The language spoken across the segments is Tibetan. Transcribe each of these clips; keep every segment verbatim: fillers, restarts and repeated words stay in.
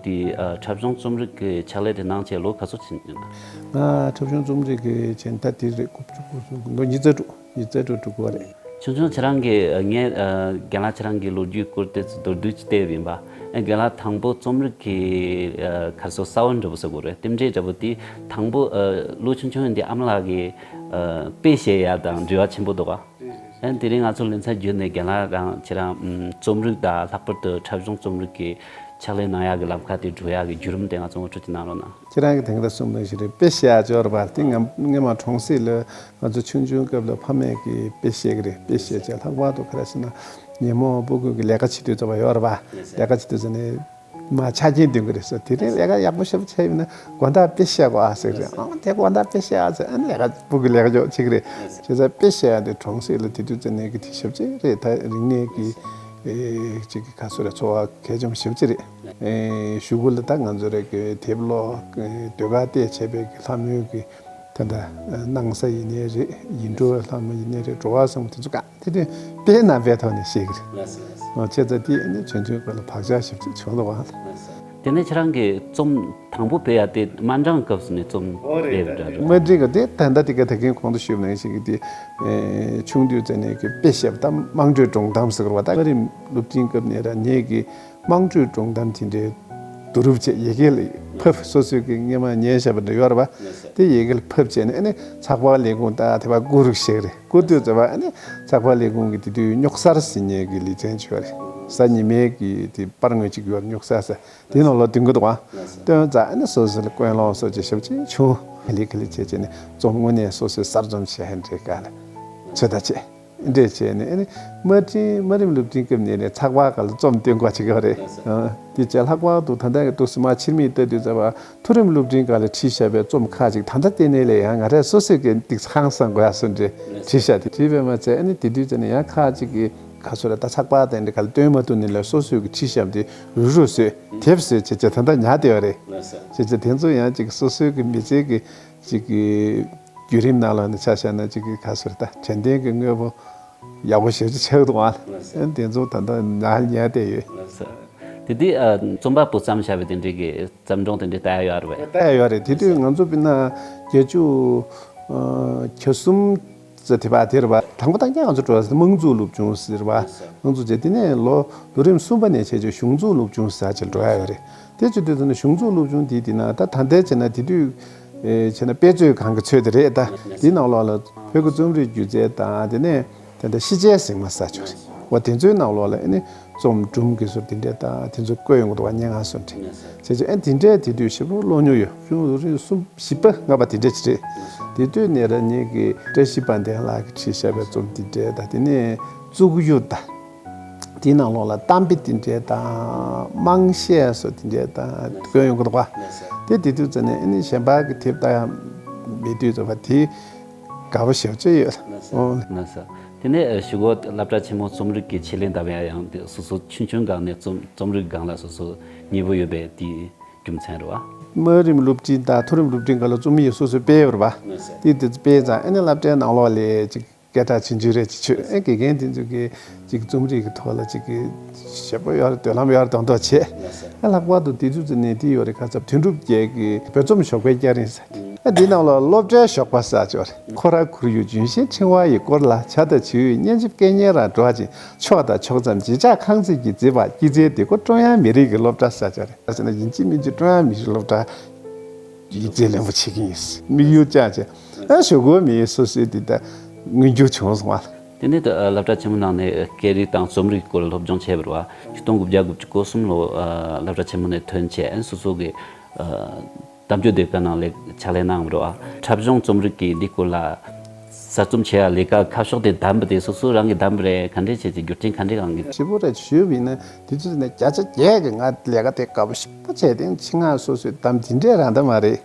དེ་ཨ་འཁྲབ་གཞུང་རྩོམ་རིག་གི་ཕྱག་ལས་དེ་གནང་བྱས་ལོ་ག་ཚོད་ཕྱིན་ཡོད་ན། ང་འཁྲབ་གཞུང་རྩོམ་རིག་གི་བྱས་ད་དེ་རེད། དགུ་བཅུ་གོ་གསུམ་ལོ་ཉི་ཤུ་རྩ་དྲུག་ཉི་ཤུ་རྩ་དྲུག་འགྲོ་གི་རེད། ཆུང་ཆུང་ཁྱེད་རང་གི་ངས་རྒན་ལགས་ཁྱེད་རང་གི་ལོ་རྒྱུས་སྐོར་དེ་ཚོ་མདོར་བསྡུས་ཅིག་བལྟས་པ་ཡིན་པ། རྒན་ལགས་དང་པོ་རྩོམ་རིག་གི་ག་རེ་ཟེར་ས་བོན་འདྲ་པོ་ཟེར་དགོས་རེད། རྟེན་འབྲེལ་འདྲ་པོ་དེ་དང་པོ་ལོ་ཆུང་ཆུང་ཡིན་དུས་ཨ་མ་ལགས་ཀྱིས་དཔེ་བཤད་ཡ་དང་འབྲེལ་བ་ཆེན་པོ་འདུག་ག་ཨ་ནི་དེ་རིང་ང་ཚོ་ལེ་ཚན་བརྒྱུད་ནས་རྒན་ལགས་རང་ཁྱེད་རང་རྩོམ་རིག་དང་ལྷག་པར་དུ་འཁྲབ་གཞུང་རྩོམ་རིག་གི་ཕྱག་ལས་གནང་ཡག་གི་ལམ་ཁ་དེ་འགྲོ་ཡག་གི་བརྒྱུད་རིམ་དེ་ང་ཚོ་ངོ་སྤྲོད་ཅིག་གནང་རོགས་གནང་། ཁྱེད་རང་གིས་དེང་སང་གསུངས་ནང་བཞིན་རེད། དཔེ་བཤད་ཡག་ཅིག་ཡོད་རེད་པ། དེ་སྔ་སྔོན་མ་གྲོང་གསེབ་ལ་ང་ཚོ་ཆུང་ཆུང་སྐབས་ལ་ཕ་མས་ཀྱིས་དཔེ་བཤད་ཀྱི་རེད། དཔེ་བཤད་བྱས་ལྷག་པར་དུ་ག་རེ་ཟེར་ན་ཉིན་མོ་སྤུ་གུ་གི་ལས་ཀ་བྱེད་དུས་ཙམ་པ་ཡོད་རེད་པ། ལས་ཀ་བྱེད་དུས་ཙམ་ནས་མ་ཆ་རྐྱེན་འདོན་གྱི་རེད་ཟེར། དེ་རིང་ལས་ཀ་ཡག་པོ་ཞེ་པོ་བྱས་ཡོད་ན་དགོང་དག་དཔེ་བཤད་དགོས་ཨ་ཟེར་གྱི་རེད། ཨང་དེ་དགོང་དག་དཔེ་བཤད་ཨ་ཟེར། ཨ་ནི་ལས་ཀ་སྤུ་གུ་ལས་ཀ་འཇོག་བྱེད་ཀྱི་རེད། བྱས་ཙང་དཔེ་བཤད་ཡག་དེ་གྲོང་གསེབ་ལ་དེ་དུས་ཙམ་ནས་ཀྱི་དེ་ཞེ་པོ་ཅིག་རེད། ད་རིག་གནས་ཀྱི་ཨེ་ཅིག་གི་ག་ཚོད་རེད། འཚོ་བ་གལ་ཆེན་པོ་ཞེ་པོ་ཅིག་རེད། ཨེ་གཞུག་གུ་ལ་ད་ང་ཚོ་རེ་གི་དེབ་ཀློག་ཨེ་ཟློས་གར་བལྟས་བྱས་པའི་གི་ལྷ་མོའི་གི་ད་ལྟ་སྣང་ས་ཡིན་ནའི་རེད། ཡིད་འཕྲོག་ལྷ་མོ་ཡིན་ནའི་རེད། འགྲོ་བ་བཟང་པོ་དེ་ཚོ་གང་དེ་དུས་དཔེ་རྣམ་པའི་ཐོག་ནས་ཤེས་ཀྱི་རེད། ལགས་སོ་ལགས་སོ། ཨོ་བྱས་ཙང་དེ་ནི་ཆུང་ཆུང་སྐབས་ལ་བག་ཆགས་ཞེ་པོ་ཅིག་བྱུང་འདུག་ཨ། ལགས་སོ། དེ་ནས་ཁྱེད་རང་གིས་རྩོམ་དང་པོ་སྤེལ་ཡག་དེ་དམའ་འབྲིང་སྐབས་སུ་ནས་རྩོམ་ཨོ་རེད་སྤེལ་རེད་རེད། འདྲ་རེད། དམའ་འབྲིང་གི་དེ་ད་ལྟ་དེ་ག་ད་གིན་གོང་དུ་ཞུས་པ་ནང་བཞིན་གྱི་དེ་ཨེ་ཆུང་དུས་ཙམ་ནས་ཀྱི་དཔེ་བཤད་པ་དང་དམངས་ཁྲོད་སྒྲུང་གཏམ་ཟེར་བ་ད་དམའ་རིམ་སློབ་འབྲིང་སྐབས་ནས་ར་ངེད་ཀྱི་དམངས་ཁྲོད་སྒྲུང་གཏམ་དེ་འདྲའི་བསྡུ་རུབ་བྱས་ཡི་གེ་ལ་ཕབ། སོ་སོའི་གི་སྔོན་མ་ཉན་བཞག་པ་འདྲ་ཡོད་རེད་པ། དེ་ཡི་གེ་ལ་ཕབ་བྱས་ནས་ཨ་ནི་ཚགས་པར་ལས་ཁུངས་ད་དེ་བ་བསྐུར་རུག་ཞིག་རེད། བསྐུར་དུས་ཙམ་པ་ཨ་ནི་ཚགས་པར་ལས་ཁུངས་ཀྱི་དེ་དུས་རྙོག་གསར་ཟེར་མཁན་གྱི་ལེ་ཚན་ཅིག་ཡོད་རེད། གཟའ་ཉི་མའི་གི་དེ་པར་ངོས་གཅིག་ཡོད་རེད། རྙོག་གསར་ཟེར་དེ་ནང་ལོགས་འདོན་གྱི་འདུག་ཨ། བཏོན་ཙང་ཨ་ནི་སོ་སོ་ལ་ཀུན་སློང་སོགས་ཀྱི་ཞབས་ཕྱི་བྱུང་། ལི་ཁི་ལི་བྱས་བྱས་ནས་རྩོམ་དངོས་གནས་སོ་སོའི་གསར་རྩོམ་བྱེད་ཧན་འདྲེ་ག་ལ་ཚོད་ལྟ་བྱས། འདྲེས་བྱས་ནས་ཨ་ནི་དམའ་འབྲིང་དམའ་རིམ་སློབ་འབྲིང་སྐབས་ནས་ནས་ཚགས་པར་སྒང་ལ་རྩོམ་སྟོན་དགོས་བྱེད་ཀྱི་རེད། ལགས་སོ། ཨ་དེ་བྱས་ལྷག་པར་དུ་ད་ལྟ་གི་འདུག་སེ་མར་ཕྱིར་མིག་ལྟ་དུས་ཙམ་པ་མཐོ་རིམ་སློབ་འབྲིང་སྒང་ལ་བྲིས་བཞག་པའི་རྩོམ་ཁག་ཅིག་ད་ལྟ་བལྟས་ནས་ལས་ཡང་ང་རས་སོ་སོས་ཀྱི་ཏིག་ཧང་སང་དགོས་ཡ་སོ་འདྲ་བྲིས་བཞག་དེ་བྲིས་པས་མ་ཚད་ཨ་ནི་དེ་དུས་ཙམ་ནས་ཡང་ཁག་ཅིག་གི་ག་ཚོད་རེད་ད་ཚགས་པར་དེ་འདྲ་ག་ལ་སྟོན་མ་ཐུབ་ནས་ལས་སོ་སོས་ཀྱི་བྲིས་བཞག་དེ་རུ་རུ་བཟོས་དེབ་བཟོས་བྱས་བྱས་ད་ལྟ་ཉར་བསྡད་ཡོད་རེད། ལགས་སོ། བྱས་བྱས་དེ་ཚོ་ཡང་ཅིག་སོ་སོའི་གི་མི་ཚེ་གི་ཅིག་གི་བརྒྱུད་རིམ་ནང་ལ་ནི་ཆ་བཞག་ན་ཅིག་གི་ག་ཚོད་རེད་ད་དྲན་རྟེན་གྱི་དངོས་པོ་ཡག་པོ་ཞེ་པོ་ཅིག་ཆགས་འདུག་ཨ། ལགས་སོ། དེ་ཚོ་ད་ལྟ་ཉར་ཉར་བསྡད་ཡོད། ལགས་སོ། དེ་དུས་ཨ་རྩོམ་པ་པོ་བརྩམས་བཞག་པའི་དེ་འདྲའི་གི་བརྩམས་སྒྲུང་དེ་འདྲའི་ལྟ་ཡ་ཡོད་རེད་པས། ལྟ་ཡ་ཡོད་རེད། དེ་དུས་ང་ཚོ་དཔེར་ན་བརྒྱད་ཅུ་ཨ་གྱ་གསུམ་ཙམ་དེ་བ་དེ་རེད་པ། དང་པོ་དང་རྐྱང་ང་ཚོ་འགྲོ་བ་དམངས་གཙོའི་སློབ་སྦྱོང་ཟེར་བ། ལགས་སོ། དམངས་གཙོ་བྱས་དེ་ནས་ལོ་ལོ་རིམ་གསུམ་པ་ནས་བྱས་རྗེས་གཞུང་འཛུགས་སློབ་སྦྱོང་ཟེར་ཅིག་འགྲོ་ཡ་ཡོད་རེད། དེ་བྱེད་དུས་ཙམ་ནས་གཞུང་འཛུགས་སློབ་སྦྱོང་དེ་དེ་ན་ད་ད་ལྟའི་བྱས་ན་དེ་དུས་ཨེ་བྱས་ན་དཔེ་མཛོད་ཁང་གི་ཚོད་དེ་རེད་ད། དེ་ནང་ལོགས་ལ་བོད་ཀྱི་རྩོམ་རིག་སྒྱུ་རྩལ་དང་དེ་ནས་ད་ལྟ་ཤེས་བྱའི་གཟིགས་མ་ཟེར་ཅིག་ཡོད་རེད། འོ་དེ་ཚོའི་ནང་ལོགས་ལ་ཨེ་ནི་རྩོམ་སྒྲུང་གི་སོ་དེ་འདྲས་དང་དེ་ཚོ་བཀོད་ཡོང་གི་འདུག་བ། སྙན་ངག་སོགས་འདྲ། བྱས་ཙང་ཨེ་དེ་འདྲས་དེ་དུས་ཞེ་པོ་ཀློག་མྱོང་ཡོད། གཞུང་ལོ་རིམ་གསུམ་བཞི་པ་ལྔ་པ་དེ་འདྲས་ཅིག་རེད། དེ་དུས་ནས་རང་ཉིད་ཀྱི་བཀྲ་ཤིས་དཔལ་ལྡན་ལགས་ཀྱིས་བྲིས་བཞག་པའི་རྩོམ་དེ་འདྲས་དང་དེ་ནས་གཙུག་གཡུ་དང་། དེའི་ནང་ལོགས་ལ་གཏམ་དཔེ་དེ་འདྲས་དང་དམངས་གཞས་སོགས་དེ་འདྲས་དང་བཀོད་ཡོང་གི་འདུག་པ། དེ་དེ་དུས་ཙམ་ནས་ཨ་ནི་གཞན་པ་གི་དེབ་ལྟ་ཡང་མེད་དུས་ཙམ་པ་དེ་དགའ་པོ་ཞེ་པོ་ཅིག་ཡོད། ཨོ། ལགས་སོ། དེ་ནས་ཨ་གཞུག་གུ་སློབ་གྲྭ་ཆེན་མོ་རྩོམ་རིག་གི་ཆེད་ལས་འདེམས་ཡ་ཡང་དེ་སོ་སོ་ཆུང་ཆུང་སྒང་ནས་རྩོམ་རྩོམ་རིག་སྒང་ལ་སོ་སོ་མཉེས་པོ་ཡོད་པའི་དེའི་རྒྱུ་མཚན་རེད་པ། དམའ་རིམ་སློབ་འབྲིང་དང་མཐོ་རིམ་སློབ་འབྲིང་སྒང་ལ་རྩོམ་ཡིག་སོ་སོས་སྤེལ་ཡོད་རེད་པ། དེ་དེ་སྤེལ་ཙང་ཨ་ནི་སློབ་གྲྭའི་ནང་ལོགས་ལ་ཅིག་སྐད་གྲགས་ཆེན་ཆུང་རེད་ཅེས་ཆོས་ཨེ་དགེ་རྒན་དེ་ཚོ་གིས་ཅིག་རྩོམ་རིག་གི་ཐོག་ལ་ཅིག་གི་ཞེ་པོ་ཡོད་རེད། མདུན་ལམ་ཡོད་རེད་མདོག་མདོག་བྱས། ཨེ་ལྷག་པར་དུ་དེ་དུས་ཙམ་ནས་དེ་ཡོད་རེད། ཁ་ཚབ་དོན་གྲུབ་རྒྱལ་གྱི་བོད་རྩོམ་ཞོགས་པའི་སྐྱ་རེངས་ཟེར། ཨེ་འདི་ནང་ལ་སློབ་གྲྭའི་ཞོགས་པ་ཟེར་ཅིག་ཡོད་རེད། ཁོ་ར་ཁོར་ཡུག་ལྗོན་ཤིང་ཕྲེང་བ་ཡི་སྐོར་ལ། བྱ་དང་བྱིའུ་ཡི་སྙན་འཇེབས་སྐད་སྙན་རང་སྒྲོག་ཅིང་། ཕྱོགས་དང་ཕྱོགས་མཚམས་བརྗིད་ཆགས་ཁང་བརྩེགས་ཀྱིས་བརྩིགས་པ། སྐྱིད་ཚལ་དེ་ཀོ་ཀྲུང་དབྱང་མི་རིགས་ཀྱི་སློབ་གྲྭ་ཟེར་ཅིག་ཡོད་རེད། ཟེར་ན་ཡིན་གཅིག་མིན་གཅིག་ཀྲུང་དབྱང་མི་རིགས་སློབ་གྲྭ། ཡིག་རྩིས་ལེན་པོ་བྱེད་ཀྱི་ཡིན། དམིགས་ཡུལ་བཅངས་བྱས། ཨ་ཞོགས་གོ་མི་སོ་སོའི་དེ་ལྟ་མངོན་འགྱུར་བྱུང་སོང་བ། དེ་ནས་ད་སློབ་གྲྭ་ཆེན་མོ་ནང་ནས་སྐད་རིགས་དང་རྩོམ་རིག་སྐོར་སློབ་སྦྱོང་བྱས་པ་རེད་པ། ཆིག་སྟོང་དགུ་བརྒྱ་དགུ་བཅུ་གོ་གསུམ་ལོ་སློབ་གྲྭ་ཆེན་མོ་ནས་ཐོན་བྱས་ཨ་སོ་སོ་གི་གཏམ་བརྗོད་སྡེ་ཁག་ནང་ལ་ཕྱག་ལས་གནང་བ་རེད་པ། འཁྲབ་གཞུང་རྩོམ་རིག་གི་འདི་སྐོར་ལ་གསར་རྩོམ་བྱེད་ཡ་ལས་ཀ་ཁ་ཕྱོགས་དེ་བདམས་པ་དེ་སོ་སོ་རང་གིས་བདམས་པ་རེད། ག་འདྲས་བྱས་ཏེ་རྒྱུ་རྐྱེན་ག་འདྲས་གང་གིས། ཞེ་པོ་རེད་ཞུས་པ་ཡིན་ན་དེ་དུས་ནས་བརྒྱ་ཆ་བརྒྱད་ཀྱིས་ང་ལས་ཀ་དེ་དགའ་པོ་ཞེ་པོ་བྱས་ཏེ་ཆེད་མངགས་སོ་སོས་བདམས་དེ་འདྲས་རང་ད་མ་རེད།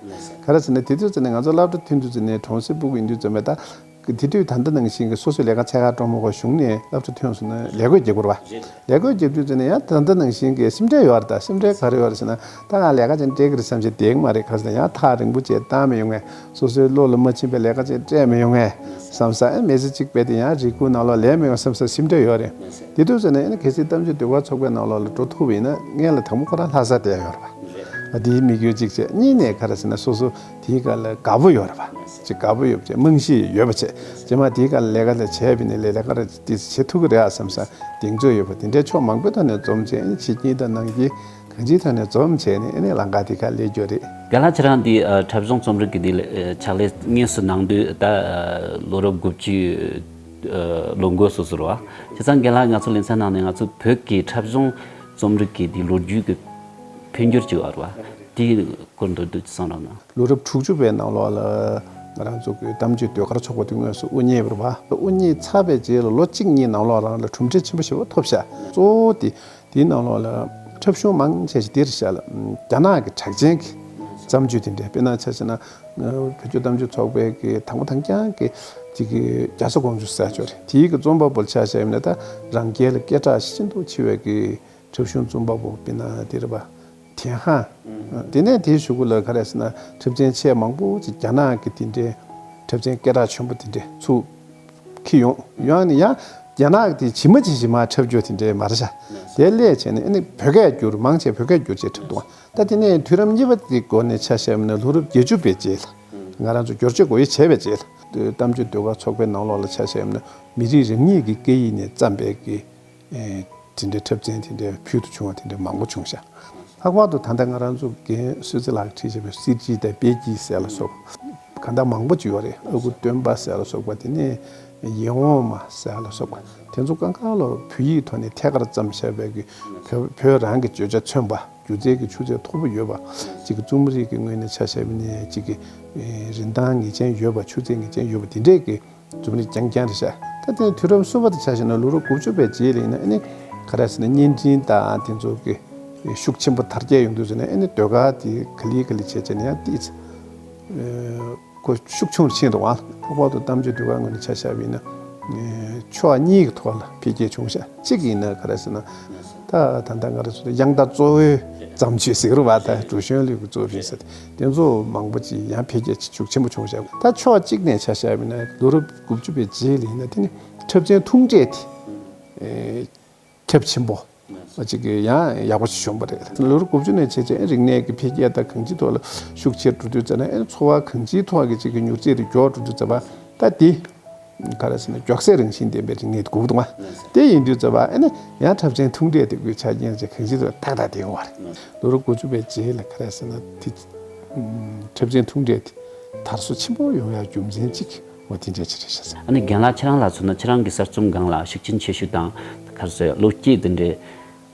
ག་རེ་ཟེར་ན་དེ་དུས་ཙམ་ནས་ང་ཚོ་སློབ་གྲྭ་ཐོན་དུས་ཙམ་ནས་གྲོང་གསེབ་སྤུ་གུ་ཡིན་དུས་ཙམ་པས་ད་དེ་དུས་ད་ལྟ་ནང་བཞིན་གྱི་སོ་སོའི་ལས་ཀ་འཚོལ་ག་འགྲོ་མི་དགོས། གཞུང་ནས་སློབ་གྲྭ་ཐོན་སོང་ན་ལས་བགོས་རྒྱག་དགོས་རེད་པ། ལས་བགོས་རྒྱག་དུས་ཙམ་ནས་ཡང་ད་ལྟ་ནང་བཞིན་གྱི་སེམས་ཁྲལ་ཡོད་རེད། ད་སེམས་ཁྲལ་ག་རེ་ཡོད་རེད་ཟེར་ན་ད་ང་ལས་ཀ་ཅིག་སྤྲད་ཀྱི་རེད་བསམ་བྱས་བསྡད་ཀྱི་མ་རེད། ག་རེ་ཟེར་ན་ཡང་ཐག་རིང་པོ་བྱས་བཏང་མི་ཡོང་ངས། སོ་སོའི་བློ་ལ་མ་ཕྱིན་པའི་ལས་ཀ་ཅིག་སྤྲད་མི་ཡོང་ངས་བསམ་ས། ཨེ་མི་ཚེ་གཅིག་རྦད་དེ་ཡང་རེ་སྒུག་ནང་ལོགས་ལས་མི་ཡོང་བསམ་ས་སེམས་ཁྲལ་ཡོད་རེད། དེ་དུས་ཙམ་ནས་ཨེ་ན་གལ་སྲིད་གཏམ་བརྗོད་ཟློས་གར་ཚོགས་པའི་ནང་ལོགས་ལ་འགྲོ་ཐུབ་པ་ཡིན་ན་སྔོན་ལ་དང་པོ་ཁོ་རང་ལྷ་སར་བསྡད་ཡ་ཡོད་རེད་པ། ཨ་དེའི་དམིགས་ཡུལ་གཅིག་བྱས། གཉིས་ནས་ག་རེ་ཟེར་ན་སོ་སོ་དེའི་སྒང་ལ་དགའ་པོ་ཡོད་རེད་པ། ཅིག་དགའ་པོ་ཡོད་བྱས་རྨང་གཞི་ཡོད་པ་བྱས། རྗེས་མ་དེའི་སྒང་ལ་ལས་ཀ་ལ་བྱས་པ་ཡིན་ན་ལས་ལས་ཀ་ར་དེ་བྱེད་ཐུབ་ཀྱི་རེད་ཨ་བསམ་ས་གདེང་ཚོད་ཡོད་པ་དེ་འདྲའི་ཕྱོགས་མང་པོའི་ཐོག་ནས་འཛོམས་བྱས། ཨ་ནི་བྱེད་ཀྱིན་དང་གནང་གིན་གང་ཅིའི་ཐོག་ནས་འཛོམས་བྱས་ནས་ཨ་ནི་ལམ་ཁ་དེ་ཁ་སླེབས་རྒྱུ་རེད། རྒན་ལགས་ཁྱེད་རང་འདི་ཨ་འཁྲབ་གཞུང་རྩོམ་རིག་གི་འདི་ལ་ཨ་ཕྱག་ལས་དངོས་སུ་གནང་དུས་ད་ཨ་ལོ་རབས་དགུ་བཅུ་ཨ་ལོ་འགོ་སོ་སོ་རེད་བ། བྱས་ཙང་རྒན་ལགས་ང་ཚོ་ལེ་ཚན་ནང་ནས་ང་ཚོ་བོད་ཀྱི་འཁྲབ་གཞུང་རྩོམ་རིག་གི་འདི་ལོ་རྒྱུས་ཀྱི་འཕེལ་འགྱུར་ཅིག་ཡོད་རེད་བ། དེའི་སྐོར་མདོར་བསྡུས་ཅིག་གསུང་རོགས་གནང་། ལོ་རབས་དྲུག་ཅུ་པའི་ནང་ལོགས་ལ་ང་རང་ཚོ་གི་གཏམ་བརྗོད་ཟློས་གར་ཚོགས་པ་དེ་དངོས་སུ་དབུ་བརྙེས་པ་རེད་བ། དབུ་བརྙེས་ཚར་བའི་རྗེས་ལ་ལོ་གཅིག་གཉིས་ནང་ལོགས་རང་ལ་གྲུབ་འབྲས་ཆེན་པོ་ཞེ་པོ་ཐོབ་ཤག་གཙོ་བོ་དེ་དེའི་ནང་ལོགས་ལ་འཁྲབ་གཞུང་མང་ཆེ་ཞིག་དེ་རེད་ཤག་ལ། རྒྱ་ནག་གི་གྲགས་ཅན་གྱི་བརྩམས་ཆོས་དེ་འདྲ། དཔེར་ན་ཆ་བཞག་ན་བོད་ཀྱི་གཏམ་བརྗོད་ཚོགས་པའི་གི་དང་པོ་དང་རྐྱང་གི་ཅིག་གི་རྒྱ་བཟའ་ཀོང་ཇོ་ཟེར་ཅིག་ཡོད་རེད། དེའི་གི་རྩོམ་པ་པོ་ལ་ཆ་བཞག་ཡིན་ན་ད་རང་རྒྱལ་ལ་སྐད་གྲགས་ཤིན་ཏུ་ཆེ་བའི་གི་འཁྲབ་གཞུང་རྩོམ་པ་པོ་དཔེར་ན་དེ་རེད་པ། ཐེན་ཧན། དེ་ནས་དེའི་གཞུག་གུ་ལ་ག་རེ་ཟེར་ན་འཁྲབ་ཚན་ཆེས་མང་པོ་ཅིག་རྒྱ་ནག་གི་དེ་འདྲའི་འཁྲབ་ཚན་སྐད་གྲགས་ཆེན་པོ་དེ་འདྲ་ཚུར་འཁྱེར་ཡོང་། ཡང་ནས་ཡང་རྒྱ་ནག་གི་དེ་ཇི་མ་ཇི་བཞིན་མར་འཁྲབ་རྒྱུ་དེ་འདྲའི་མ་རེད་ཤག་དེ་སླེབས་བྱས་ནས་ཨ་ནི་བོད་སྐད་བསྒྱུར། མང་ཆེ་བོད་སྐད་བསྒྱུར་བྱས་འཁྲབ་འདུག་ད་དེ་ནས་དུས་རབས་གཉིས་པ་དེའི་འགོ་ནས་ཆ་བཞག་ན་ལོ་རབས་བརྒྱད་ཅུ་པའི་རྗེས་ལ་ང་རང་ཚོ་སྒྱུར་བཅོས་སྒོ་དབྱེ་བྱས་པའི་རྗེས་ལ་གཏམ་བརྗོད་ཟློས་གར་ཚོགས་པའི་ནང་ལོགས་ལ་ཆ་བཞག་ན་མི་རིགས་རང་ཉིད་ཀྱི་སྐད་ཡིག་ནས་བརྩམས་པའི་གི་ཨེ་དེ་འདྲའི་འཁྲབ་ཚན་དེ་འདྲའི་ཕུལ་དུ་བྱུང་བ་དེ་འདྲའི་མང་པོ་བྱུང་ཤག་ལྷག་པར་དུ་ད་ལྟ་ང་རང་ཚོ་རྒན་བསོད་ཚེ་ལགས་ཀྱིས་བྲིས་བཞག་པའི་གསེར་བྱེས་དང་དཔལ་སྐྱིད་ཟེར་ལ་སོགས་གང་ལྟར་མང་པོ་ཅིག་ཡོད་རེད། ཨ་ཁུ་སྟོན་པ་ཟེར་ལ་སོགས་པ། དེ་ནས་ཡེ་འོང་མ་ཟེར་ལ་སོགས་པ། དེ་ཚོ་གང་ག་ལ་བོད་ཡིག་ཐོག་ནས་ཐད་ཀར་བརྩམས་བཞག་པའི་གི་བོད་བོད་རང་གི་བརྗོད་བྱ་མཚོན་པ། སྒྱུ་རྩལ་གྱི་ཆུ་ཚད་མཐོ་པོ་ཡོད་པ། གཅིག་གི་རྩོམ་རིག་གི་ངོས་ནས་ཆ་བཞག་པ་ཡིན་ན་གཅིག་གི་ཨེ་རིན་ཐང་ངེས་ཅན་ཡོད་པ། ཆུ་ཚད་ངེས་ཅན་ཡོད་པ་དེ་འདྲས་ཀྱི་རྩོམ་རིག་རྐྱང་རྐྱང་རེད་ཤག་ད་དེ་དུས་རབས་གསུམ་པ་དེ་ཆ་བཞག་ན་ལོ་རབས་དགུ་བཅུ་པའི་རྗེས་ལ་ཡིན་ན་ཨ་ནི་ག་རེ་ཟེར་ན་བརྙན་འཕྲིན་དང་དེ་ཚོ་གི་ཤུགས་ཆེན་པོ་དར་རྒྱས་ཡོང་དུས་ཟེར་ན་ཨ་ནི་ཟློས་གར་དེ་ག་ལེ་ག་ལེ་བྱས་བྱས་ནས་ཡང་ཏོག་ཙམ་ཨེ་གོ་ཤུགས་ཆུང་རུ་ཕྱིན་འདུག་ཨ། ལྷག་པར་དུ་གཏམ་བརྗོད་ཟློས་གར་ངོས་ནས་ཆ་བཞག་པ་ཡིན་ན་ཨེ་ཕྱོགས་གཉིས་ཀྱི་ཐོག་ལ་འཕེལ་རྒྱས་བྱུང་ཤག་གཅིག་ཡིན་ན་ག་རེ་ཟེར་ན། ད་ད་ལྟ་ང་རང་ཚོ་དབྱངས་རྟ་གཙོ་བོའི་བརྩམས་ཆོས་ཟེར་རུ་བ་ད་གྲུ་གཞོན་ལུས་ཀྱི་གཙོ་བོ་ཡིན་ཟེར། དེ་ཚོ་མང་པོ་ཅིག་ཡང་འཕེལ་རྒྱས་ཤུགས་ཆེན་པོ་བྱུང་ཤག་ད་ཕྱོགས་གཅིག་ནས་ཆ་བཞག་པ་ཡིན་ན་ལོ་རབས་དགུ་བཅུ་པའི་རྗེས་ལ་ཡིན་ན་དེ་ནི་འཁྲབ་ཚན་ཐུང་གྲས་དེ་ཨེ་ཁྱབ་ཆེན་པོ་ཅིག་ཡང་ཡག་པོ་ཞིག་བྱུང་བ་རེད། ལོ་རབས་དགུ་བཅུ་ནས་བྱས་རྗེས་རིག་གནས་ཀྱི་འཕེལ་རྒྱས་དང་གང་ཅིའི་ཐོག་ལ་ཤུགས་ཆེར་འགྲོ་དུས་ཙམ་ན་ཨེ་འཚོ་བ་གང་ཅིའི་ཐོག་གི་ཅིག་གི་མྱུར་ཚད་དེ་མགྱོགས་འགྲོ་དུས་ཙམ་པ་ད་དེ། ག་རེ་ཟེར་ན་མགྱོགས་ཚད་རང་བཞིན་ལྡན་པའི་རིག་གནས་དགོས་འདུག་ཨ། དེ་ཡིན་དུས་ཙམ་པ་ཨ་ནི་ཡང་འཁྲབ་ཚན་ཐུང་གྲས་དེ་དགོས་ཆ་རྐྱེན་ཅིག་གང་ཅིའི་ཐོག་ཏག་ཏག་དེ་ཡོང་བ་རེད། ལོ་རབས་དགུ་བཅུ་པའི་རྗེས་ལ་ག་རེ་ཟེར་ན་དེ་འཁྲབ་ཚན་ཐུང་གྲས་དེ་དར་སོ་ཆེན་པོ་ཡོང་ཡ་རྒྱུ་མཚན་ཅིག་འོ་དེ་འདྲ་ཅིག་རེད་ཤག་ཨ་ནི་རྒན་ལགས་ཁྱེད་རང་ལ་མཚོན་ན་ཁྱེད་རང་གི་གསར་རྩོམ་སྒང་ལ་ཤུགས་རྐྱེན་ཆེ་ཤོས་དང་ག་རེ་ཟེར་བློ་སྐྱེད་དེ་འདྲའི་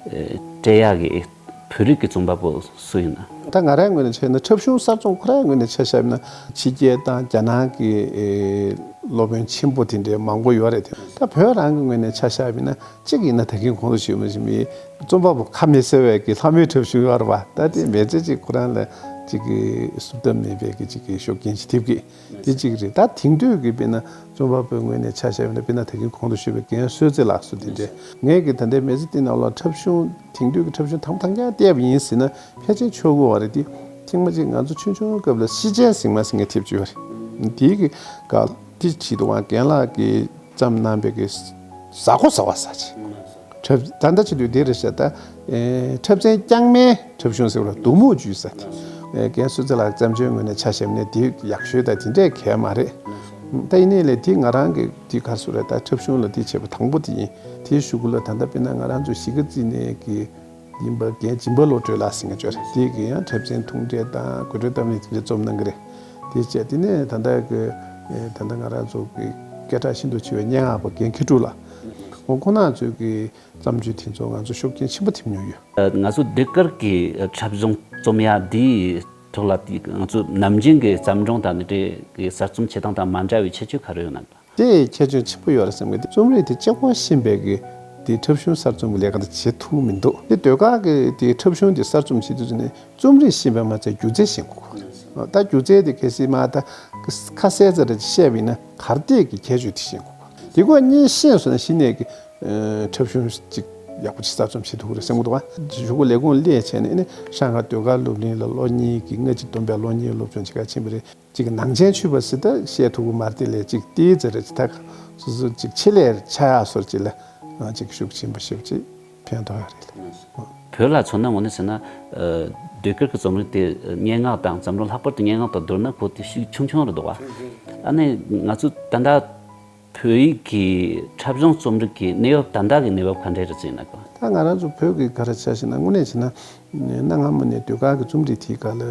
སྤྲད་ཡག་གི་བོད་རིགས་ཀྱི་རྩོམ་པ་པོ་སུ་ཡིན་ན། ད་ང་རའི་ངོས་ནས་བྱས་ན་འཁྲབ་གཞུང་གསར་རྩོམ་ཁོ་རའི་ངོས་ནས་ཆ་བཞག་ན་ཕྱི་རྒྱལ་དང་རྒྱ་ནག་གི་ཨེ་སློབ་དཔོན་ཆེན་པོ་དེ་འདྲའི་མང་པོ་ཡོད་རེད་དེ། ད་བོད་རང་གི་ངོས་ནས་ཆ་བཞག་པ་ཡིན་ན་གཅིག་ཡིན་ན་ད་གིན་གོང་དུ་ཞུས་པ་བཞིན་པའི་རྩོམ་པ་པོ་ཁ་མི་གསལ་བའི་གི་ལྷ་མོའི་འཁྲབ་གཞུང་ཡོད་རེད་བ། ད་དེ་མི་ཚེ་གཅིག་ཁོ་རང་ལ་གཅིག་གི་བསུབ་ཐབས་མེད་པའི་གི་གཅིག་གི་ཤུགས་རྐྱེན་ཞིག་ཐེབས་ཀྱི། དེ་གཅིག་རེད། ད་དེང་དུས་ཀྱི་དཔེར་ན་རྩོམ་པ་པོའི་ངོས་ནས་ཆ་བཞག་པ་ཡིན་ན་དཔེར་ན་ད་གིན་གོང་དུ་ཞུས་པའི་རྒན་བསོད་ཚེ་ལགས་སུ་དེ་འདྲས་ངས་ཀྱི་ད་ལྟའི་མི་ཚེ་འདི་ནང་ལ་འཁྲབ་གཞུང་དེང་དུས་ཀྱི་འཁྲབ་གཞུང་དང་པོ་དང་རྐྱང་བལྟས་པ་ཡིན་ཟེར་ན་ཕལ་ཆེར་ཆོག་གི་ཡོད་རེད་དེ། ཐེངས་མ་གཅིག་ང་ཚོ་ཆུང་ཆུང་སྐབས་ལ་ཤི་ཆེན་ཟིང་མ་ཟེར་མཁན་ཐེབས་ཀྱི་ཡོད་རེད། དེའི་གི་སྐབས་དེ་བྱེད་དུས་ང་རྒན་ལགས་ཀྱིས་བརྩམས་གནང་པའི་གི་ཟ་ཁོ་ཟ་བ་ཟ་ཆེ། འཁྲབ་ད་ལྟ་བྱེད་དུས་དེ་རེད་ཤག་ད་ཨེ་འཁྲབ་ཚན་རྐྱང་མའི་འཁྲབ་གཞུང་ཟེར་བ་ལ་དུ་མུ་ཇུས་ཟེར་ཏེ། ཨེ་རྒན་བསོད་ཚེ་ལགས་བརྩམས་ཆོས་ངོས་ནས་ཆ་བཞག་ནས་དེ་ཡག་ཤོས་དང་དེ་འདྲས་གལ་མ་རེད། ད་ཡིན་ནའི་ལས་དེ་ང་རང་གི་དེ་ག་སུ་རེད། ད་འཁྲབ་གཞུང་ལ་དེ་བྱས་པ་དང་པོ་དེ་ཡིན། དེའི་གཞུག་གུ་ལ་ད་ལྟ་དཔེར་ན་ང་རང་ཚོ་གཞིས་ཀ་རྩེ་ནས་གི་ཡིན་པ་རྒན་སྦྱིན་པ་བློ་གྲོས་ལགས་ཟེར་མཁན་ཅིག་ཡོད་རེད། དེ་གི་ཡང་འཁྲབ་ཚན་ཐུང་གྲས་དང་དགོད་བྲོའི་གཏམ་གླེང་དེ་འདྲས་རྩོམ་གནང་གི་རེད། དེ་བྱས་དེ་ནས་ད་ལྟ་གི་ཨེ་ད་ལྟ་ང་རང་ཚོ་གི་སྐད་གྲགས་ཤིན་ཏུ་ཆེ་བའི་སྙན་ངག་པ་རྒན་མཁས་གྲུབ་ལགས། འོ་ཁོང་རྣམ་ཚོས་གི་བརྩམས་ཆོས་དེ་ཚོ་ང་ཚོ་ཤུགས་རྐྱེན་ཆེན་པོ་ཐེབས་མྱོང་ཡོད། ང་ཚོ་ཟློས་གར་གྱི་འཁྲབ་གཞུང་རྩོམ་ཡ་འདིའི་ཐོག་ལ་དེ་ང་ཚོ་ནམ་རྒྱུན་གྱི་བརྩམས་སྒྲུང་དང་འདི་འདྲའི་གི་གསར་རྩོམ་བྱེད་སྟངས་དང་མ་འདྲ་བའི་ཁྱད་ཆོས་ག་རེ་ཡོད་ན། དེ་ཁྱད་ཆོས་ཆེན་པོ་ཡོད་རེད་བསམ་གི། དེ་རྩོམ་རིག་དེ་གཅིག་པོ་ཤེས་པའི་གི་དེ་འཁྲབ་གཞུང་གསར་རྩོམ་གྱི་ལས་ཀ་དེ་བྱེད་ཐུབ་མི་འདུག་དེ་ཟློས་གར་གྱི་དེ་འཁྲབ་གཞུང་དེ་གསར་རྩོམ་བྱེད་དུས་ཙམ་ནས་རྩོམ་རིག་ཤེས་པ་མ་ཚད་སྒྱུ་རྩལ་ཤེས་དགོས། ད་སྒྱུ་རྩལ་དེ་གལ་སྲིད་མ་ད་ཁ་གསལ་ཙམ་རེ་བཤད་པ་ཡིན་ན་གར་སྟེགས་ཀྱི་ཁྱད་ཆོས་དེ་ཤེས་དགོས། དེ་ཁོ་གཉིས་ཤེས་སོང་ན་གཞི་ནས་ཀྱི་ཨ་འཁྲབ་གཞུང་ཅིག་ཡག་པོ་ཅིག་གསར་རྩོམ་བྱེད་ཐུབ་ཀྱི་རེད་བསམ་གྱི་འདུག་བ། གཞུག་གུ་ལས་ཁུངས་སླེབས་བྱས་ནས་ཨ་ནི་ཧྲང་ཧའེ་ཟློས་གར་སློབ་གླིང་ལ་ལོ་གཉིས་ཀྱི་ལྔ་གཅིག་བསྡོམས་པའི་ལོ་གཉིས་སློབ་སྦྱོང་བྱེད་ག་ཕྱིན་པ་རེད། ཅིག་ནང་ཆེན་ཆུད་པ་ཟེར་ད་བཤད་ཐུབ་ཀྱི་མ་རེད་དེ་ལས་ཅིག་ཏིའི་ཙི་རེ་ཅིག་ད་སོ་སོ་ཅིག་ཆེད་ལས་ཆགས་ཡག་སོར་ཅིག་ལ་ཅིག་ཤུགས་ཆེན་པོ་ཞེ་པོ་ཅིག་ཕན་ཐོགས་ཡོད་རེད། བོད་ལ་མཚོན་ན་དངོས་གནས་ཟེར་ན་ཨ་ ཟློས་གར་གྱི་རྩོམ་རིག་དེ་སྙན་ངག་དང་བརྩམས་སྒྲུང་ལྷག་པར་དུ་སྙན་ངག་དང་བསྡུར་ན་གོ་དེ་ཤུགས་ཆུང་ཆུང་རེད་འདུག་བ། ཨ་ནི་ང་ཚོ་ད་ལྟ་བོད་ཡིག་གི་འཁྲབ་གཞུང་རྩོམ་རིག་གི་གནས་བབ་ད་ལྟ་གི་གནས་བབ་ག་འདྲས་རེད་ཟེར་ན་གོ། ད་ང་རང་ཚོ་བོད་ཀྱི་ག་རེ་ཆ་བཞག་ན་དངོས་གནས་བྱས་ན་གནའ་སྔ་མོ་ནས་ཟློས་གར་གྱི་རྩོམ་རིག་དེའི་སྒང་ལ་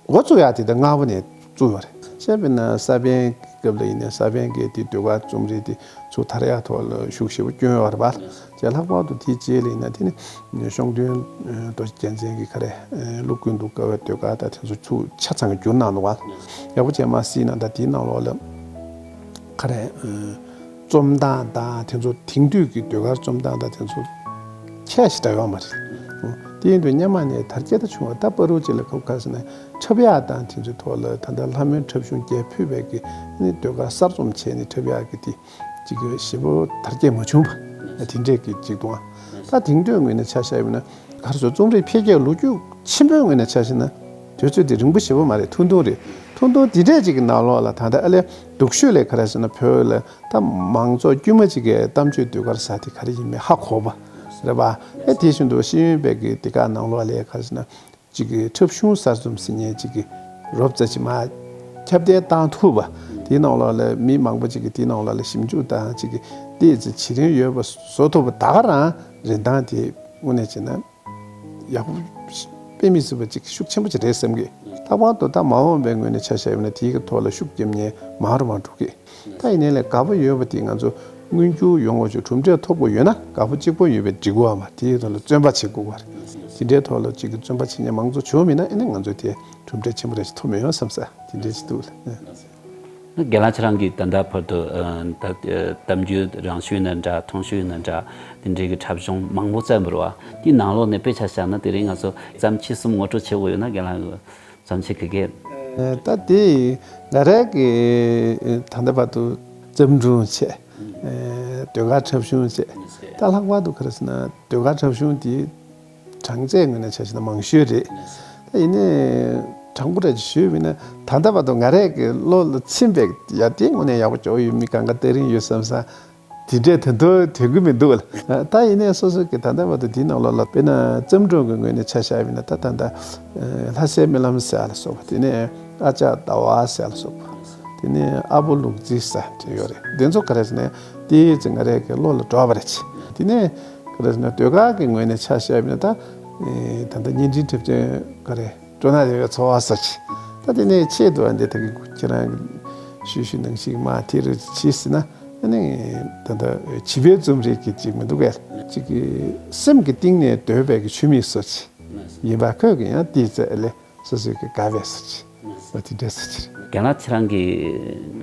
འགོ་བཙུགས་ཡག་དེ་ད་སྔ་པོ་ནས་བཙུགས་ཡོད་རེད། བྱས་པས་ན་ས་པཎ་གྱི་སྐབས་ལ་ཡིན་ན་ས་པཎ་གྱིས་དེ་ཟློས་གར་རྩོམ་རིག་དེ་ཚུར་དར་ཡག་ཐོག་ལ་ཤུགས་ཞེ་པོ་བསྐྱོན་ཡོད་རེད་པ། བྱས་ལྷག་པར་དུ་དེའི་རྗེས་ལ་ཡིན་ན་དེ་ནི་ཤོང་སྟོན་རྡོ་རྗེ་རྒྱལ་མཚན་གྱིས་ག་རེ་ཀླུ་ཀུན་ཏུ་དགའ་བའི་ཟློས་གར་དང་དེ་ཚོ་ཚུར་ཆ་ཚང་བསྒྱུར་གནང་འདུག་བ། ཡག་པོ་བྱས་མ་གཟིགས་ན་ད་དེའི་ནང་ལོགས་ལ་ག་རེ་རྩོམ་སྟངས་དང་དེ་ཚོ་དེང་དུས་ཀྱི་ཟློས་གར་རྩོམ་སྟངས་དང་དེ་ཚོ་ཁྱད་ཞེ་དྲག་ཡོད་མ་རེད། དེ་ཡིན་དུས་སྔོན་མ་ནས་དར་རྒྱས་ད་བྱུང་བ། ད་བར་དུ་ཅིག་ལ་སྐབས་ཁ་ཟེར་ན་འཁྲབ་ཡག་དང་དེ་ཚོའི་ཐོག་ལ་ད་ལྟ་ལྷ་མོའི་འཁྲབ་གཞུང་རྒྱས་ཕུད་པའི་གི་ནི་ཟློས་གར་གསར་རྩོམ་བྱས་ནས་འཁྲབ་ཡག་གི་དེ་ཅིག་ཞེ་པོ་དར་རྒྱས་མ་བྱུང་བ་དེ་འདྲས་ཀྱི་ཅིག་འདུག་ཨ། ད་དེང་དུས་ངོས་ནས་ཆ་བཞག་ཡོད་ན་ག་རེ་ཟེར། རྩོམ་རིག་འཕེལ་རྒྱས་ལོ་རྒྱུས་ཆེན་པོའི་ངོས་ནས་ཆ་བཞག་ན་དུས་ཚོད་དེ་རིང་པོ་ཞེ་པོ་མ་རེད། ཐུང་ཐུང་རེད། ཐུང་ཐུང་དེ་འདྲས་ཅིག་གི་ནང་ལོགས་ལ་ད་ལྟ་ཨ་ལས་སྡུག་ཤོས་ལས་ག་རེ་ཟེར་ན་བོད་ལ་ད་མང་ཚོགས་དཀྱུས་མ་ཅིག་གིས་གཏམ་བརྗོད་ཟློས་གར་ཟེར་དེ་ག་རེ་ཡིན་མིན་ཧ་གོ་བ་རེད་པ། ཨེ་དེ་བཞིན་དུ་ཤེས་ཡོན་པའི་གི་དེ་ག་ནང་ལོགས་ལ་ག་རེ་ཟེར་ན་ཅིག་གི་འཁྲབ་གཞུང་གསར་རྩོམ་ཟེར་མཁན་ཅིག་གི་རོབ་ཙམ་ཅིག་མར་ཁྱབ་གདལ་བཏང་ཐུབ་པ། དེའི་ནང་ལོགས་ལ་མི་མང་པོ་ཅིག་གིས་དེའི་ནང་ལོགས་ལ་ཞིབ་འཇུག་དང་ཅིག་གི་ཏོག་ཙམ་བྱེད་རིན་ཡོད་པ་བཟོ་ཐུབ་པ། ད་ག་རང་རིན་ཐང་དེ་དངོས་གནས་བྱས་ན་ཡག་པོ་དཔེ་མི་སྲིད་པ་ཅིག་ཤུགས་ཆེན་པོ་ཅིག་རེད་བསམ་གི། ལྷག་པར་དུ་ད་མ་འོངས་པའི་ངོས་ནས་ཆ་བཞག་ཡོད་ན་དེའི་གི་ཐོག་ལ་ཤུགས་རྒྱབ་མཁན་མང་རུ་མང་འགྲོ་གི། ད་ཡིན་ནའི་ལས་དགའ་པོ་ཡོད་པ་དེ་ང་ཚོ་མངོན་འགྱུར་ཡོང་བ་ཅིག་གྲུབ་འབྲས་ཐོབ་དགོས་ཡོད་ན་དགའ་པོ་གཅིག་པོ་ཡོད་པའི་འགྲིག་གོ་བ་མ། དེའི་ཐོག་ལ་བརྩོན་པ་བྱེད་དགོས་པ་རེད། དེ་འདྲའི་ཐོག་ལ་ཅིག་གི་བརྩོན་པ་བྱེད་མཁན་མང་ཚོགས་བྱུང་མིན་ན་ཨ་ནི་ང་ཚོས་དེ་གྲུབ་འབྲས་ཆེན་པོ་རེ་ཞིག་ཐོབ་མི་ཡོང་བསམ་ས་དེ་འདྲའི་ཞིག་འདུག་ལ། རྒན་ལགས་ཁྱེད་རང་གིས་ད་ལྟ་བར་དུ་ཨ་ད་ཨ་གཏམ་རྒྱུད་རང་ཞུས་ན་འདྲ། ཐུང་ཞུས་ན་འདྲ། དེ་འདྲའི་གི་འཁྲབ་གཞུང་མང་པོ་བརྩམས་པ་རེད་བ། དེའི་ནང་ལོགས་ནས་དཔེ་ཆ་བཞག་ན་དེ་རིང་ང་ཚོ་བརྩམས་ཆོས་གསུམ་ངོ་སྤྲོད་བྱེད་དགོས་ཡོད་ན་རྒན་ལགས་ཀྱིས། བརྩམས་ཆོས་ག་གེ། ཨེ་ད་དེ་ང་རང་གི་ཨེ་ད་ལྟ་བར་དུ་བརྩམས་སྒྲུང་བྱས། ཨེ་ཟློས་གར་འཁྲབ་གཞུང་བྱས། ད་ལྷག་པར་དུ་ག་རེ་ཟེར་ན་ཟློས་གར་འཁྲབ་གཞུང་དེ་གྲངས་ཚད་ངོས་ནས་ཆ་བཞག་ན་མང་ཤོས་རེད། ད་ཡིན་ནའི་དྲང་པོ་རེད་ཞུས་པ་ཡིན་ན་ད་ལྟ་བར་དུ་ང་རང་གི་བློ་ལ་ཚིམ་པའི་ཡ་དེ་དངོས་གནས་ཡག་པོ་ཅིག་ཡོད། མི་གང་ག་ལྟ་རིན་ཡོད་བསམ་ས། དེ་འདྲས་ད་དུང་དོན་གྱི་མི་འདུག་ལ། ད་ཡིན་ནའི་སོ་སོ་གི་ད་ལྟ་བར་དུ་དེའི་ནང་ལོགས་ལ་དཔེར་ན་བརྩམས་སྒྲུང་གི་ངོས་ནས་ཆ་བཞག་པ་ཡིན་ན་ད་ད་ལྟ་ལྷ་སའི་རྨི་ལམ་ཟེར་ཡ་ལ་སོགས་པ། དེ་ནས་ཨ་ཅག་ཟླ་བ་ཟེར་ཡ་ལ་སོགས་པ། དེ་ནས་ཨ་བོ་ལུག་རྫི་ཟེར་དེ་ཡོད་རེད། དེ་ཚོ་ག་རེ་ཟེར་ན་ཏོག་ཙམ་ང་རང་གི་བློ་ལ་འགྲོ་བ་རེད། དེ་ནས་ག་རེ་ཟེར་ན་ཟློས་གར་གི་ངོས་ནས་ཆ་བཞག་པ་ཡིན་ན་ད་ད་ལྟ་བརྙན་འཕྲིན་འཁྲབ་སྟོན་ག་རེ། སྤྲོ་སྣང་ལྡན་པའི་འཚོ་བ་ཟེར་གྱི། ད་དེ་ནས་ཆེད་དུ་འདི་ད་གི་ཁྱེད་རང་གི་ཞུས་ཞུས་ནང་བཞིན་མ་དེ་རུ་བྱས་ཟིན་ན་ཨ་ནི་ད་ལྟ་བྱིས་པའི་རྩོམ་རིག་གི་ཅིག་མི་འདུག་གས། ཅིག་གི་སེམས་ཀྱི་གཏིང་ནས་འདོད་པའི་གི་ཆོས་མིག་ཟེར་གྱི། ཡིན་པ་ཁོས་གི་ཡང་དེའི་ཚེ་ལས་སོ་སོའི་གི་དགའ་བའི་ཟེར་གྱི། འོ་དེ་འདྲ་ཟེར་གྱི་རེད། རྒན་ལགས་ཁྱེད་རང་གི་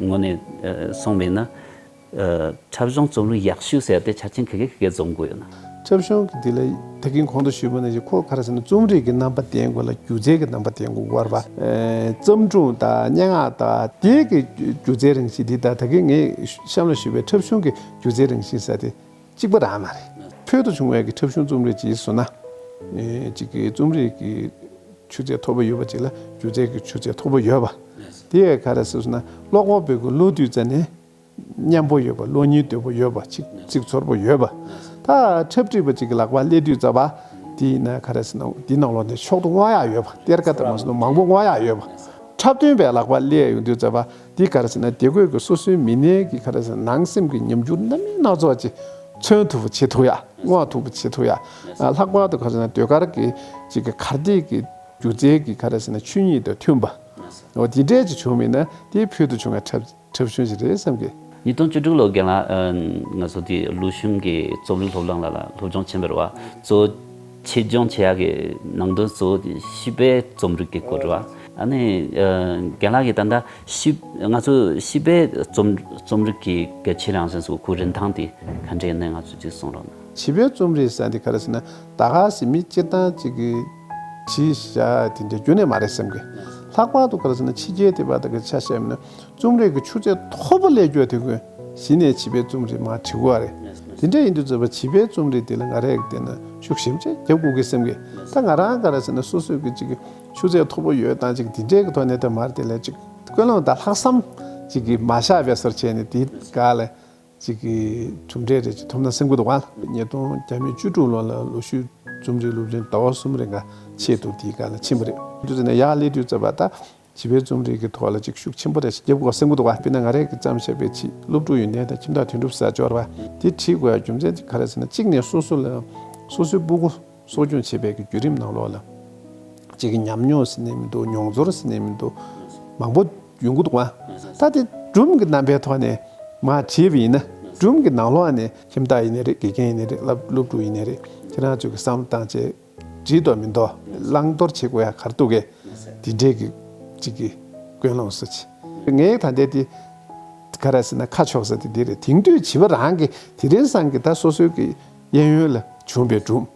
ངོས་ནས་ཨ་གསུངས་པ་ཡིན་ན། ཨ་འཁྲབ་གཞུང་རྩོམ་རིག་ཡག་ཤོས་ཟེར་དེ་ཆ་རྐྱེན་ག་གེ་ག་གེ་འཛོམས་དགོས་ཡོད་ན། འཁྲབ་གཞུང་གི་འདི་ལ་ད་གིན་གོང་དུ་ཞུས་པ་ནང་བཞིན་ཁོ་ག་རེ་ཟེར་ན་རྩོམ་རིག་གི་རྣམ་པ་ལྡན་དགོས་ལ་སྒྱུ་རྩལ་གྱི་རྣམ་པ་ལྡན་དགོས་ཀྱི་ཡོད་རེད་པ། ཨེ་རྩོམ་སྒྲུང་དང་སྙན་ངག་དང་དེ་གི་སྒྱུ་རྩལ་རང་བཞིན་འདི་དང་ད་གིན་ངས་གཤམ་ལ་ཞུས་པའི་འཁྲབ་གཞུང་གི་སྒྱུ་རྩལ་རང་བཞིན་ཟེར་དེ་གཅིག་པ་རང་མ་རེད། ཕུལ་དུ་བྱུང་བའི་གི་འཁྲབ་གཞུང་རྩོམ་རིག་ཅིག་བཟོ་ན། ཨེ་ཅིག་གི་རྩོམ་རིག་གི་ཆུ་ཚད་མཐོ་པོ་ཡོད་པ་ཅིག་ལ་སྒྱུ་རྩལ་གྱི་ཆུ་ཚད་མཐོ་པོ་ཡོད་པ། དེ་ག་རེ་ཟེར་ན་ཀློག་པ་པོའི་གི་བློ་དུས་ཙ་ནས། མཉམ་པོ་ཡོད་པ། བློ་སྙིང་དོད་པོ་ཡོད་པ། ཅིག་ཚིག་ཚོར་པོ་ཡོད་པ། ད་འཁྲབ་ཁྲིད་པ་ཅིག་གི་ལག་པར་སླེབས་དུས་ཙམ་པ། དེ་ཡིན་ན་ག་རེ་ཟེར་ན་དེ་ནང་ལོགས་ནས་མཆོག་ཏུ་བསྔོ་ཡག་ཡོད་པ། གཏེར་ཁ་ལྟ་མ་སོང་ན་མང་པོ་བསྔོ་ཡག་ཡོད་པ། འཁྲབ་སྟོན་པའི་ལག་པར་སླེབས་ཡོང་དུས་ཙམ་པ། དེ་ག་རེ་ཟེར་ན་དེ་དགོས་ཀྱི་སོ་སོའི་མི་སྣའི་གི་ག་རེ་ཟེར་ན་ནང་སེམས་ཀྱི་ཉམས་འགྱུར་སྣ་མིན་སྣ་ཚོགས་ཅིག་མཚོན་ཐུབ་པ་བྱེད་ཐུབ་ཡག་བསྔོ་ཐུབ་པ་བྱེད་ཐུབ་ཡག་ལྷག་པར་དུ་ག་རེ་ཟེར་ན་ཟློས་གར་གྱི་ཅིག་གི་གར་སྟེགས་ཀྱི་སྒྱུ་རྩལ་གྱི་ག་རེ་ཟེར་ན་ཆོས་ཉིད་དང་མཐུན་པ། འོ་དེ་འདྲས་ཅིག་བྱུང་མིན་ན་དེ་ཕུལ་དུ་བྱུང་བའི་འཁྲབ། འཁྲབ་གཞུང་ཞིག་རེད་བསམ་གི། ཉིས་སྟོང་བཅུ་དྲུག་ལོ་རྒན་ལགས་ཨ་ང་ཚོ་དེ་ལུའུ་ཞུན་གྱི་རྩོམ་རིག་སློབ་གླིང་ལ་ལ་སློབ་སྦྱོང་ཕྱིན་པ་རེད་བ། གཙོ་བོ་ཆེད་སྦྱོང་བྱེད་ཡག་གི་ནང་དོན་གཙོ་བོ་དེ་བྱིས་པའི་རྩོམ་རིག་གི་སྐོར་རེད་བ། ཨ་ནི་ཨ་རྒན་ལགས་ཀྱིས་ད་ལྟ་བྱིས་ང་ཚོ་བྱིས་པའི་རྩོམ་རྩོམ་རིག་གི་གལ་ཆེ་རང་བཞིན་སོགས་ཁོའི་རིན་ཐང་དེ་ག་འདྲས་ཡིན་ནའི་ང་ཚོ་ཅིག་གསུང་རོགས་གནང་། བྱིས་པའི་རྩོམ་རིག་ཟེར་འདི་ག་རེ་ཟེར་ན་ད་ག་སེ་མི་སྤྱིར་བཏང་ཅིག་གི་བྱིས་བྱ་དེ་འདྲ་རྒྱུན་ནས་མ་རེད་བསམ་གི། ལྷག་པར་དུ་ག་རེ་ཟེར་ན་ཕྱི་རྒྱལ་དེ་བར་དུ་གི་ཆ་བཞག་ན། རྩོམ་རིག་གི་ཆུ་ཚད་མཐོ་པོ་སླེབས་རྒྱུ་དེ་ཀུན་གཞི་ནས་བྱིས་པའི་རྩོམ་རིག་མར་བྲི་དགོས་རེད། དེ་འདྲ་ཡིན་དུས་ཙམ་པ་བྱིས་པའི་རྩོམ་རིག་དེ་ལ་ང་རས་བལྟས་ན་ཤུགས་ཞེ་པོ་ཅིག་རྒྱབ་དགོས་ཀྱི་བསམ་གི། ད་ང་རང་ག་རེ་ཟེར་ན་སོ་སོའི་གི་ཅིག་ཆུ་ཚད་མཐོ་པོ་ཡོད་དང་ཅིག་དེ་འདྲའི་གི་ཐོག་ནས་ད་མར་དེ་ལ་ཅིག་ཀུན་སློང་དང་ལྷག་བསམ་ཅིག་གི་མ་བཞག་པའི་བཟོ་བྱས་ནས་དེའི་སྒང་ལ་ཅིག་གི་གྲུབ་འབྲས་རེ་ཅིག་ཐོབ་ན་བསམ་གི་འདུག་ག་ཉིས་སྟོང་བརྒྱ་མེད་བཅུ་དྲུག་ལོ་ལ་ལོ་ཤུལ་ རྩོམ་རིག་སློབ་གླིང་ཟླ་བ་གསུམ་རིང་ག་ཆེད་དུ་དེའི་སྒང་ལ་ཕྱིན་པ་རེད། དུས་ཚོད་ནས་ཡར་སླེབས་དུས་ཙམ་པ་ད་བྱིས་པའི་རྩོམ་རིག་གི་ཐོག་ལ་ཅིག་ཤུགས་ཆེན་པོ་རེ་ཞིག་རྒྱབ་དགོས་བསམ་གྱི་འདུག་བ། དཔེར་ན་ང་རང་གིས་བརྩམས་བཞག་པའི་ཕྱི་སློབ་ཕྲུག་ཡོན་ཏན་དང་ཁྱིམ་བདག་དོན་གྲུབ་ཟེར་འབྱོར་བ་དེ་བྲིས་དགོས་ཡ་རྒྱུ་མཚན་ག་རེ་ཟེར་ན། གཅིག་ནས་སོ་སོ་ལ་སོ་སོའི་སྤུ་གུ་གསོ་སྐྱོང་བྱེད་པའི་གི་བརྒྱུད་རིམ་ནང་ལོགས་ལ་གཅིག་གི་ཉམས་མྱོང་ཟེར་ནས་མི་འདུག་མྱོང་ཚོར་ཟེར་ནས་མི་འདུག་མང་པོ་ཡོང་གི་འདུག་བ། ད་དེ་སྒྲུང་གི་རྣམ་པའི་ཐོག་ནས་མར་བྲིས་པ་ཡིན་ན། སྒྲུང་གི་ནང་ལོགས་ནས་ཁྱིམ་བདག་ཡིན་ནའི་རེད། དགེ་རྒན་ཡིན་ནའི་རེད། སློབ་སློབ་ཕྲུག་ཡིན་ནའི་རེད། ཁྱེད་རང་ཚོ་གི་བསམ་བློ་བཏང་བྱས་བྲིས་འདུག་མི་འདུག་བླང་དོར་བྱེད་དགོས་ཡ་ག་རེ་འདུག་གས། དེ་འདྲའི་གི་གཅིག་གི་ཀུན་སློང་སོགས་ཅིག་ངས་ད་ལྟའི་དེ་ག་རེ་ཟེར་ན་ཁ་ཕྱོགས་ས་དེ་འདི་རེད། དེང་དུས་བྱིས་པ་རང་གི་དེ་རིང་སང་གི་ད་སོ་སོའི་གི་གཡས་གཡོན་ལ་བྱུང་བའི་སྒྲུང་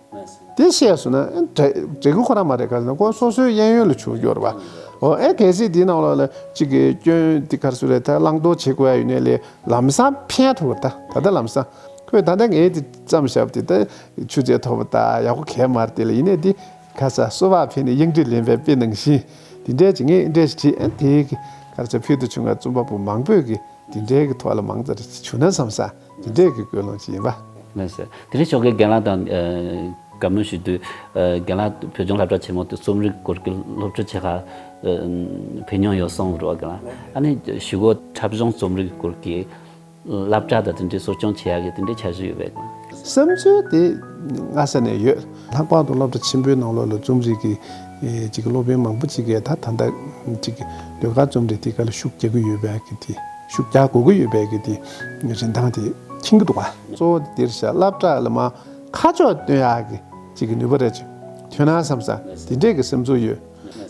དེ་བཤད་སོང་ན། ཨ་འདྲ་འདྲ་གི་ཁོ་རང་མ་རེད། ག་ཟེར་ན་ཁོ་སོ་སོའི་གཡས་གཡོན་ལ་བྱུང་ཡོད་རེད་བ། འོ་ཨེ་གལ་སྲིད་དེའི་ནང་ལོགས་ལ་གཅིག་གི་སྐྱོན་དེ་ག་རེ་ཟེར་རེད། ད་བླང་དོར་བྱེད་དགོས་ཡ་ཡོད་ནའི་ལས་ལམ་སང་ཕན་ཐོགས་ད་ད་ལྟ་ལམ་སང་ཁོས་ད་ལྟ་ངས་དེ་བརྩམས་བཞག་པ་དེ་ད་ཆུ་ཚད་མཐོ་པོ་ད་ཡག་པོ་གས་མ་རེད། དེ་ལ་ཡིན་ནའི་དེ་ག་ས་གསོ་བ་ཕན་ནི་གཡང་ཁྲིད་ལེན་པའི་དཔེ་ནང་བཞིན་དེ་འདྲས་ཀྱི་ངས་འདྲས་ཞིག་བྲིས། ཨ་དེའི་གི་ག་རེ་ཟེར། ཕུལ་དུ་བྱུང་བའི་རྩོམ་པ་པོ་མང་པོས་གི་དེ་འདྲའི་གི་ཐོག་ལ་མང་ཙམ་རེ་བྱུང་ན་བསམ་ས་དེ་འདྲའི་གི་ཀུན་སློང་ཅིག་ཡིན་པ། ལགས་སོ། དེ་རིང་ཞོགས་ཀས་རྒན་ལགས་དང་ཨ་བཀའ་མོལ་ཞུ་དུས། ཨ་རྒན་ལགས་བོད་ལྗོངས་སློབ་གྲྭ་ཆེན་མོ་དུ་རྩོམ་རིག་སྐོར་གྱི་སློབ་ཁྲིད་བྱེད་ག་ཨ་ཕེབས་མྱོང་ཡོད་སོང་རོགས་རྒན་ལགས། ཨ་ནི་ཞུ་སྒོ་འཁྲབ་གཞུང་རྩོམ་རིག་སྐོར་གྱི་སློབ་གྲྭ་དང་དེ་འདྲའི་གསོ་སྐྱོང་བྱེད་ཡག་གི་དེ་འདྲའི་འཆར་གཞི་ཡོད་པས། བསམ་ཚུལ་དེ་སྔ་ས་ནས་ཡོད། ལྷག་པར་དུ་སློབ་གྲྭ་ཆེན་པོའི་ནང་ལོགས་ལ་རྩོམ་རིག་གི་ཨེ་ཅིག་སློབ་དཔོན་མང་པོ་ཅིག་གིས་ད་ད་ལྟ་ཅིག་ཟློས་གར་རྩོམ་རིག་དེ་ག་ལ་ཤུགས་རྒྱག་གི་ཡོད་པའི་གི་དེ། ཤུགས་རྒྱག་དགོས་ཀྱི་ཡོད་པའི་གི་དེ་རིན་ཐང་དེ་ཁེངས་ཀྱི་འདུག་ག་གཙོ་བོ་དེ་འདིར་བཞག་སློབ་གྲྭ་ལ་མར་ཁ་ཕྱོགས་སྟོན་ཡག་གི་ཅིག་གི་ནུས་པ་རེ་ཅིག་ཐོན་ན་བསམ་ས་དེ་འདྲས་ཀྱི་སེམས་ཚོར་ཡོད།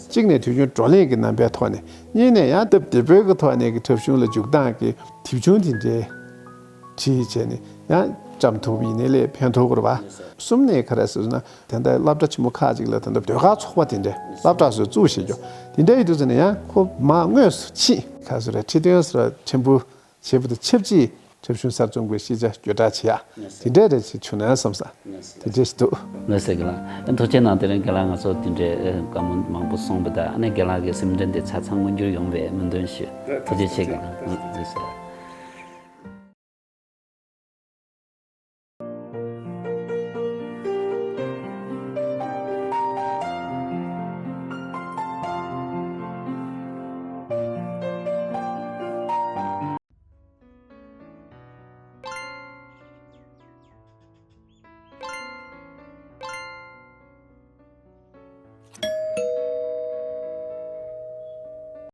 གཅིག་ནས་དུས་རྒྱུན་བགྲོ་གླེང་གི་རྣམ་པའི་ཐོག་ནས། གཉིས་ནས་ཡང་སྟབས་བདེ་པོའི་གི་ཐོག་ནས་གི་འཁྲབ་གཞུང་ལ་འཇུག་སྟངས་ཀྱི་དེབ་ཆུང་དེ་འདྲའི་བྲིས་བྱས་ནས་ཡང་བཀྲམ་ཐུབ་པ་ཡིན་ནའི་ལས་ཕན་ཐོགས་ཀྱི་རེད་བ། གསུམ་ནས་ག་རེ་ཟེར་ན། ད་ལྟ་སློབ་གྲྭ་ཆེན་མོ་ཁག་ཅིག་ལ་ད་ལྟ་ཟློས་གར་ཚོགས་པ་དེ་འདྲ་སློབ་གྲྭ་ཚོས་བཙུགས་བཞག་རྒྱུ་དེ་འདྲ་ཡོད་དུས་ཙམ་ནས། ཡང་ཁོ་མར་དངོས་སུ་ཕྱིན་ག་ཚོད་རེད། ཁྲི་སྟོན་ཟེར་བ་ཕྲན་བུ་བྱེད་པ་དང་ཆབས་ཅིག་འཁྲབ་གཞུང་གསར་རྩོམ་གྱི་ཤེས་བྱ་སྐྱོར་བསྒྲགས་བྱེད་ཡག་དེ་འདྲ་རེ་ཞིག་བྱུང་ན་བསམ་ས་དེ་འདྲ་ཞིག་འདུག་ལགས་སོ་རྒན་ལགས། ཐུགས་རྗེ་གནང་། དེ་རིང་རྒན་ལགས་ང་ཚོ་དེ་འདྲའི་བཀའ་མོལ་མང་པོ་གསུངས་པ་དང་། ཨ་ནི་རྒན་ལགས་ཀྱི་སེམས་འདུན་དེ་ཆ་ཚང་མངོན་འགྱུར་ཡོང་བའི་སྨོན་འདུན་ཞུ། ཐུགས་རྗེ་ཆེ་རྒན་ལགས། ལགས་སོ།